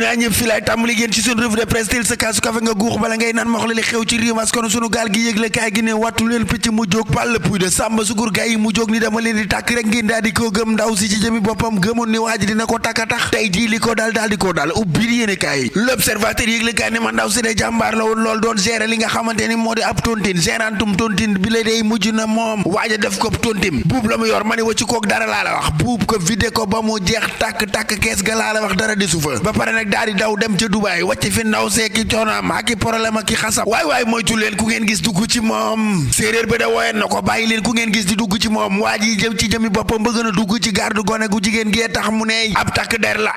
naa ñëpp fi laay tàmbali génn ci sunu revue de presse tel sa kaasu kafe nga guux bala ngay naan ma wax li xew ci réew askanu sunu gaal gi yëgle kaay gi ne wattu leen picc mu jóg pàll puy de sàmba sugur gay yi mu jóg ni dama leen di tàkk rek ngeen daal di ko gëm ndaw si ci jëmi boppam gëmoon ni waa ji dina ko takka tax tey jii li ko daal di ko daal ubbil yéene kaay l'observateur yëgle kaay ne ma ndaw si de jàmbaar la woon lool doon gérer li nga xamante ni moo di ab tontine gérantum tontine bi la day mujj na moom waaja def ko tontim buub la mu yor ma ne wacci kook dara laa la wax buub ko vidé ko ba mu jeex tàkk kees ga laa la wax dara desu fa ba pare nag daal di daw dem ca Dubaay wàcc fi ndaw seeki coonaam ak i problème ak i xasab waay moytu leen ku ngeen gis dugg ci moom séeréer ba da woyen na ko bàyyi leen ku ngeen gis di dugg ci moom waa ji jëm ci jëmi boppam bëgg na dugg ci garde gone gu jigéen gee tax mu ne ab takk der la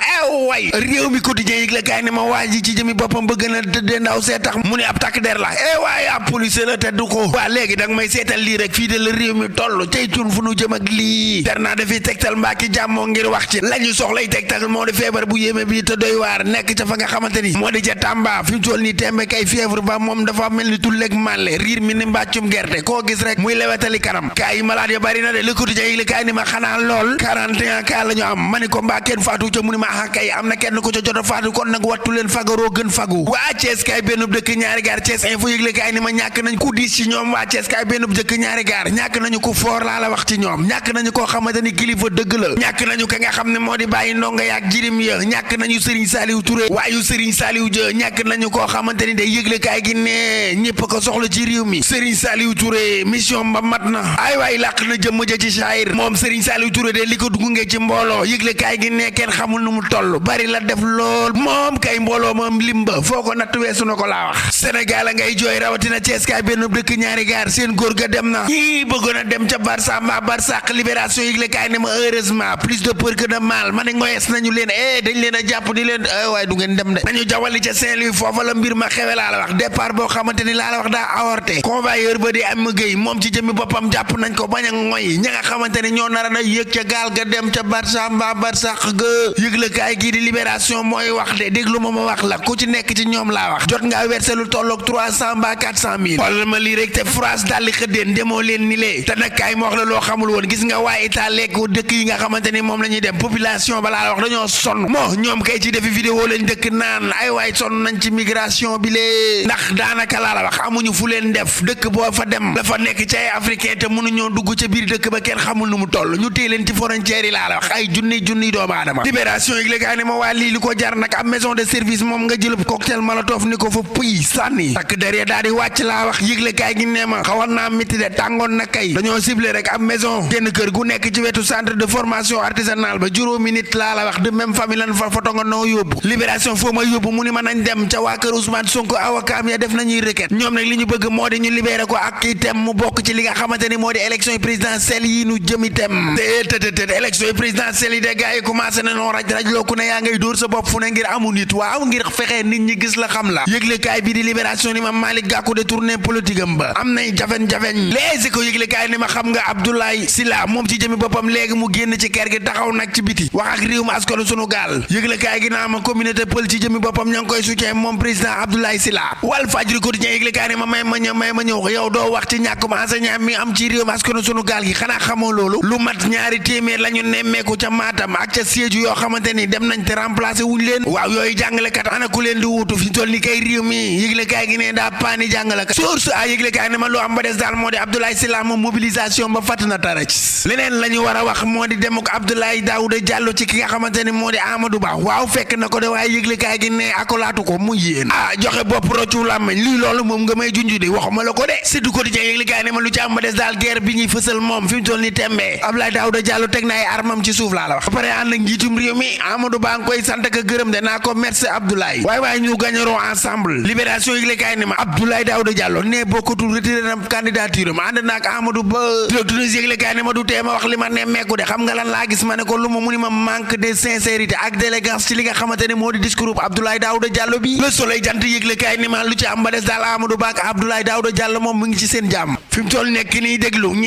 way réew mi quotidien yëg la kaay ne ma waa ji ci jëmi boppam bëgg na tëddee ndaw see tax mu ne ab takk der la waay ab police la te du ko waa léegi danga may seetal lii rek fii de la réew mi toll tey cun fu nu jëm ak lii ter naa dafiy tegtal mbaaki jàmmoo ngir wax ci lañu soxlay tegtal moo di feebar bu yéeme bi te doy waar nekk ca fa nga xamante ni moo di ca Tamba fi mu toll nii tembe kay fièvre ba moom dafa mel ni tulleeg màlle riir mi ni mbàccum gerte koo gis rek muy lewetali kanam kaay yi malade ya bari na de Le Quotidien yi li kaay ni ma xanaa lool 41 cas la ñu am ma ni ko mbaa kenn faatu ca mu ni ma axa kay am na kenn ko ca jot a faatu kon nag wattu leen fagaroo gën fagu waa Thiès kaay benn dëkk ñaari gaar Thiès info yëgle kaay ni ma ñàkk nañ ku diis ci ñoom waa Thiès kaay benn dëkk ñaari gaar ñàkk nañu ko foor laa la wax ci ñoom ñàkk nañu koo xamante ni kilifa dëgg la ñàkk nañu ka nga xam ne moo di bàyyi ndonga yaak jirim ya ñàkk nañu Serigne Saliou Touré waayu Serigne Saliou Dia ñàkk nañu koo xamante ni day yëgle kaay gi ne ñëpp ko soxla ci réew mi Serigne Saliou Touré mission ba mat na ay waay làq na jëmm ja ci saayir moom Serigne Saliou Touré de li ko gunge ci mbooloo yëgle kaay gi ne kenn xamul nu mu toll bari la def lool moom kay mbooloo moom limba foo ko natt weesu na ko laa wax Sénégal a ngay jooy rawatina Thiès kaay benn dëkk ñaari gaar seen góor ga dem na ñii bëggoon a dem ca Barça mbaa Barsaq libération yëgle kaay ne ma heureusement plus de peur que de mal ma ne ngoyes nañu leen dañ leen a jàpp ni leen waaye du ngeen dem de nañu jawali ca Saint-Louis foofa la mbir ma xewe laa la wax départ boo xamante ni laa la wax daa avorté convoyeur ba di am géy moom ci jëmmi boppam jàpp nañ ko bañ a ngoy ña nga xamante ni ñoo nar a yëg ca gaal ga dem ca Barça mbaa Barsaq ga yëgle kaay gii di libération mooy wax de déglu ma wax la ku ci nekk ci ñoom laa wax jot ngaa verser lu tolloog 300 mbaa 400 mille xoolal ma lii rek te France daal di xëddeen demoo leen ni lee te nag kaay ma wax la loo xamul woon gis nga waa Italie lekk dëkk yi nga xamante ni moom la ñuy dem population ba laa la wax dañoo sonn ñoom kay ci defi vidéo leen dëkk naan ay waay sonn nañ ci migration bi lee ndax daanaka laa la wax amuñu fu leen def dëkk boo fa dem dafa nekk ci ay africain te mënuñoo dugg ca biir dëkk ba kenn xamul nu mu toll ñu téye leen ci frontière yi laa la wax ay junni doomu aadama libération yi léegi ne ma waa lii li ko jar nag ab maison de service moom nga jëlub cocktail molotov ni ko fa puy sànni takk derrière daal di wàcc laa wax yëglekaay gi ne ma xawoon naa métti de tàngoon na kay dañoo ciblé rek ab maison génn kër gu nekk ci wetu centre de formation artisanale ba juróomi nit laa la wax de même famille lan fa foto nga noo yóbbu libération foo ma yóbbu mu ni ma nañ dem ca waa kër Ousmane Sonko avocat ya def nañuy requête ñoom nag li ñu bëgg moo di ñu libéré ko ak itam mu bokk ci li nga xamante ni moo di élection yi présidentielle yi nu jëm itam te élection yi présidentielle yi de gars yi commencé na noo raj loo ku ne yaa ngay dóor sa bopp fu ne ngir amu nit waaw ngir fexe nit ñi gis la xam la yëglekaay bi di libération ni ma Malick Gakou de tournée politique am ba am nay jafeñ-jafeñ léegi ko yëglekaay ni ma xam nga Abdoulaye Sylla moom ci jëmi boppam léegi mu génn ci kër gi taxaw nag ci biti wax ak réew mi askanu sunu gaal yëglekaay gi naa ma communauté pël ci jëmi boppam ña ngi koy soutien moom président Abdoulaye Sylla Walf Fadjri quotidien yëglekaay ni ma may ma ñëw yow doo wax ci ñàkkum enseignant mi am ci réew mi askanu sunu gaal gi xanaa xamoo loolu lu mat ñaari téeméer la ñu nemmeeku ca Matam ak ca Sédhiou yoo xamante ni dem nañ te remplacé wuñ leen waaw yooyu jàngalekat ana ku leen di wuutu fi toll ni kay réew mi yëglekaay gi ne daa paani jàngalekat source a yëglekaay ne ma lu am ba des daal moo di Abdoulaye Sylla moom mobilisation ba fatt na tara ci leneen la ñu war a wax moo di dem ak Abdoulaye Daouda Diallo ci ki nga xamante ni moo di Amadou Ba waaw fekk na ko de waaye yëglekaay gi ne akolaatu ko mu yéen joxe bopp roccu làmmeñ lii loolu moom nga may junj di waxuma la ko de Sud Quotidien yëglekaay ne ma lu ci am ba des daal guerre bi ñuy fësal moom fi mu toll ni tembe Abdoulaye Daouda Diallo teg na ay armam ci suuf laa la wax ba pare ànd ak njiitum réew mi Amadou Ba nga koy sant ak gërëm de naa ko merci Abdoulaye waaye ñu gagnerons ensemble libération yëglekaay ne ma Abdoulaye Daouda Diallo ne bokkatul retiré na candidature am ànd naak Amadou Ba Tunis yëglekaay ne ma du tee ma wax li ma nemmeeku de xam nga lan laa gis ma ne ko lu ma mu ni ma manque de sincérité ak d'élégance ci li nga xamante ne moo di discours Abdoulaye Daouda Diallo bi Le Soleil jant yëglekaay ni ma lu ci am ba des daal Amadou Ba ak Abdoulaye Daouda Diallo moom mu ngi ci seen jàmm fi mu toll nekk ñi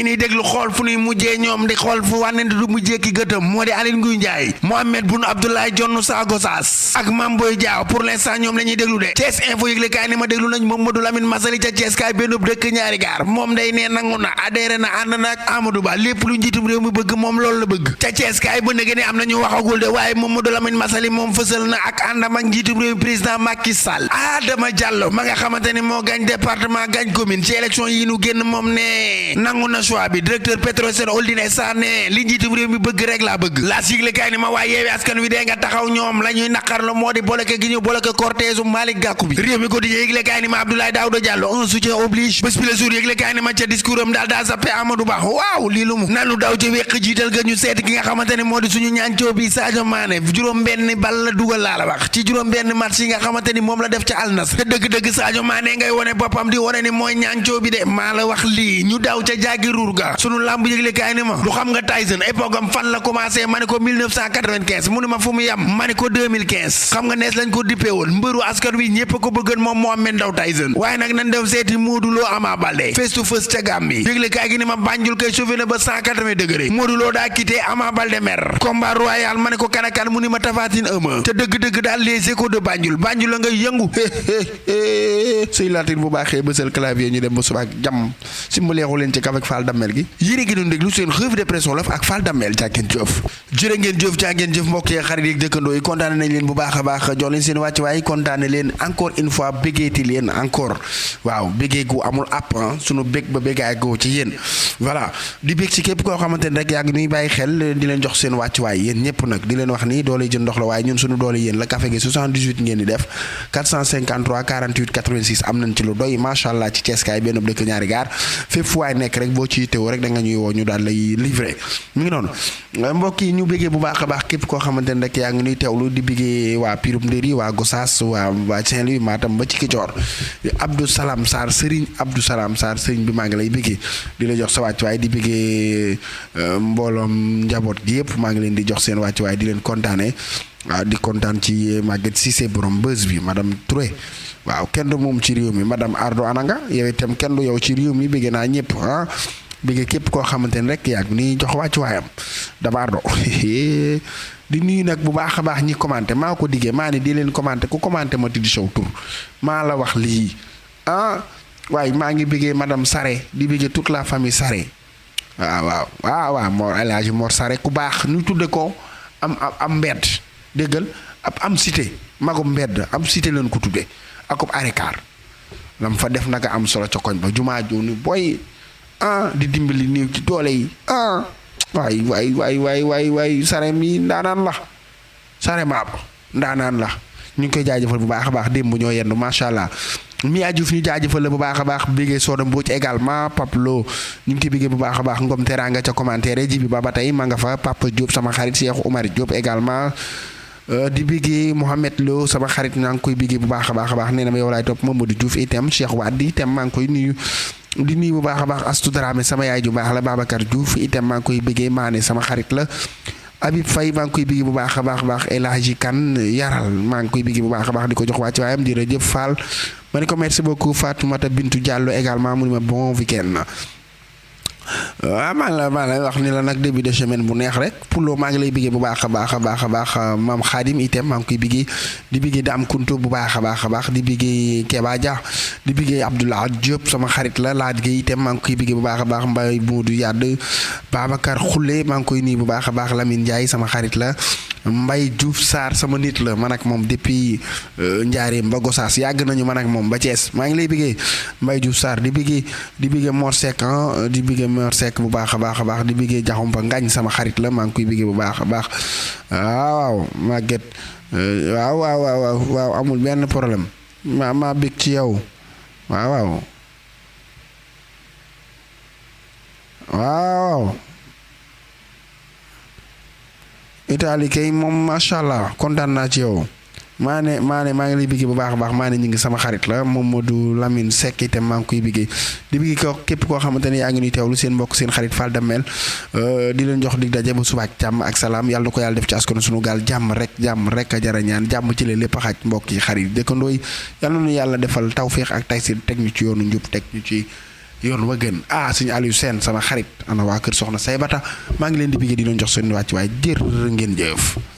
niy déglu xool fu ñuy mujjee ñoom di xool fu wànnente du mujjee ki gëtëm moo di Aly Ngouille Ndiaye Mohamed Boun Abdallah Dionne Sago Sass ak Mame Boye Diao pour l'instant ñoom la ñuy déglu de Thiès Info yëglekaay ni ma déglu nañ Mamadou Lamine Massaly ca Thiès kaay benn dëkk ñaari gaar moom day nee nangu na adhéré na ànd na ak Amadou Ba lépp lu njiitum réew mi bëgg moom loolu la bëgg ca Thiès kaay ba nëgë ne am nañu waxagul de waaye Mamadou Lamine Massaly moom fësal na ak àndam ak njiitum réew président Macky Sall. Adama Diallo ma nga xamante ni moo gañ département gañ commune ci élection yi nu génn moom ne nangu na choix bi directeur Petrosen Holding SA ne li njiitum réew mi bëgg rek laa bëgg la sigle kay ni ma waa Yewwi Askan Wi dee nga taxaw ñoom la ñuy naqarlu moo di bloqué gi ñu bloqué cortège Malick Gakou bi réew mi quotidien yëgle kay ni ma Abdoulaye Daouda Diallo un soutien oblige bés bi le jour yëgle kay ni ma ca discours am daal daa zappé Amadou Ba waaw lii lu mu nanu daw ca wéq jiital ga ñu seeti ki nga xamante ne moo di suñu ñaancoo bi Sadio Mané juróom benn bal la dugal laa la wax ci juróom benn match yi nga xamante ni moom la def ca Al Nassr te dëgg-dëgg Sadio Mané ngay wone boppam di wone ni mooy ñaancoo bi de maa la wax lii ñu daw ca jàggi ruur ga sunu lamb yëgle kaay ni ma lu xam nga Tyson époque am fan la commencé ma ne ko 1995 mu ni ma fu mu yam ma ne ko 2015 xam nga nees lañ ko dippee woon mbëru askan wi ñépp a ko bëggoon moom Mohamed Ndao Tyson waaye nag nañ dem seeti Modou Lo Ama Baldé face to face ca Gambie yëgle kaay gi ni ma Banjul kay chauffé na ba 180 degré Modou Lo daa quitté Ama Baldé mer combat royal ma ne ko kanakan mu ni ma Tapha Tine ëma te dëgg-dëgg daal les échos de Banjul la ngay yëngu sëy laatin bu baaxee bësal clavier ñu dem ba suba ak jàmm si mu leexu leen ci kaf ak Fall Damel gi yéen a ngi doon déglu seen revue de presse wolof ak Fall Damel jàngeen jëf jërë ngeen jëf jàngeen jëf mbokk yi xarit yi dëkkandoo yi kontaane nañ leen bu baax a baax jox leen seen wàcc waaye kontaane leen encore une fois béggeeti leen encore waaw béggee gu amul app sunu bég ba béggaay goo ci yéen voilà di bég ci képp koo xamante ne rek yaa ngi nuy bàyyi xel di leen jox seen wàcc waay yéen ñëpp nag di leen wax ni doole jën ndox la waaye ñun sunu doole yéen la café gi 78 ngeen di def 453 48 86 am nañ ci lu doy macha allah ci Ceeskaay benn dëkk ñaari gaar fépp fu waay nekk rek boo ci teewoo rek da nga ñuy woo ñu daal lay livré mu ngi noonu mbokk yi ñu béggee bu baax a baax képp koo xamante ne rek yaa ngi nuy teewlu di béggee waa Pirum Ndéri waa Gossas waa Saint-Louis Matam ba ci Kicoor Abdou Salam Sarr Serigne Abdou Salam Sarr Serigne bi maa ngi lay béggee di la jox sa wàccuwaay di béggee mbooloom njaboot gi yëpp maa ngi leen di jox seen wàccuwaay di leen kontaane waaw di kontaan ci Maguette Cissé borom bës bi madame Touré waaw kenn du moom ci réew mi madame Ardo Ananga yow itam kenn du yow ci réew mi bëgg naa ñëpp bëgg képp koo xamante ne rek yaa ngi ni jox wàccuwaayam dama Ardo di nuyu nag bu baax a baax ñi commenté maa ko diggee maa ne di leen commenté ku commenté ma tuddi sow tur maa la wax lii waaye maa ngi bëggee madame Saré di bëggee toute la famille Saré waaw Mor El Hadji Mor Saré ku baax ñu tudde ko am mbedd déggal am cité magum mbedd am cité leen ko tudde akub arekaar lam fa def naka am solo ca koñ ba jumaa jooni booy di dimbali néew ci doole yi waay Sare mi ndaanaan la Sare maaba ndaanaan la ñu ngi koy jaajëfal bu baax a baax démb ñoo yendu macha allah mi Diouf ñu jaajëfal la bu baax a baax bégee Soda Mbodj également Paplo ñu ngi koy bégee bu baax a baax Ngom Teranga ca commentaire ji bi ba tey ma nga fa Papa Diop sama xarit Cheikh Oumar Diop également di bégee Mohamed Lo sama xarit maa ngi koy bégee bu baax a baax nee na ma yow laay topp Mamadou Diouf itam Cheikh Wade itam maa ngi koy nuyu di nuyu bu baax a baax Astou Dramé sama yaay ju baax la Babacar Diouf itam maa ngi koy bégee Mané sama xarit la Habib Faye maa ngi koy bégee bu baax a baax El Hadji Kane yaral maa ngi koy bégee bu baax a baax di ko jox wàcc waayam jërëjëf Fall ma ne ko merci beaucoup Fatoumata Bintou Diallo également mu ne ma bon week-end waaw maa ngi lay wax ni la nag début de semaine bu neex rek Poulo maa ngi lay bégee bu baax a baax maam Khadim itam maa ngi koy bégee di bégee Dame Kunto bu baax a baax di bégee Keba Dia di bégee Abdoulaye Diop sama xarit la Laat Gueye itam maa ngi koy bégee bu baax a baax Mbaye Modou Yadd Babacar Khoule maa ngi koy nuyu bu baax a baax Lamine Ndiaye sama xarit la Mbaye Diouf Sarr sama nit la man ak moom depuis Njaareem ba Gossas yàgg nañu man ak moom ba Thiès maa ngi lay bégee Mbaye Diouf Sarr di bégee Mor Seck di bégee Mor Seck bu baax a baax di bégee Jaxumpa Ngañ sama xarit la maa ngi koy bégee bu baax a baax waaw Maguette waaw amul benn problème maa bég ci yow waaw Italie kay moom macha allah kontaan naa ci yow maa ngi lay bigee bu baax a baax maa ne ñu ngi sama xarit la Mamadou Lamine Seck itam maa ngi koy bigee di bigee ko képp koo xamante ne yaa ngi nuy teewlu seen mbokk seen xarit Fall Damel di leen jox dig daje ba suba ak jàmm ak salaam yàlla na ko yàlla def ci askanu sunu gaal jàmm rek a jara ñaan jàmm ci leen lépp a xaaj mbokk yi xarit dëkkandoo yi yàlla na yàlla defal tawféex ak taysir teg ñu ci yoonu njub teg ñu ci yoon wa gën suñu Aliou Sène sama xarit ana waa kër soxna Saybata maa ngi leen di bigee di leen jox seen wàcc waaye jër ngeen jëf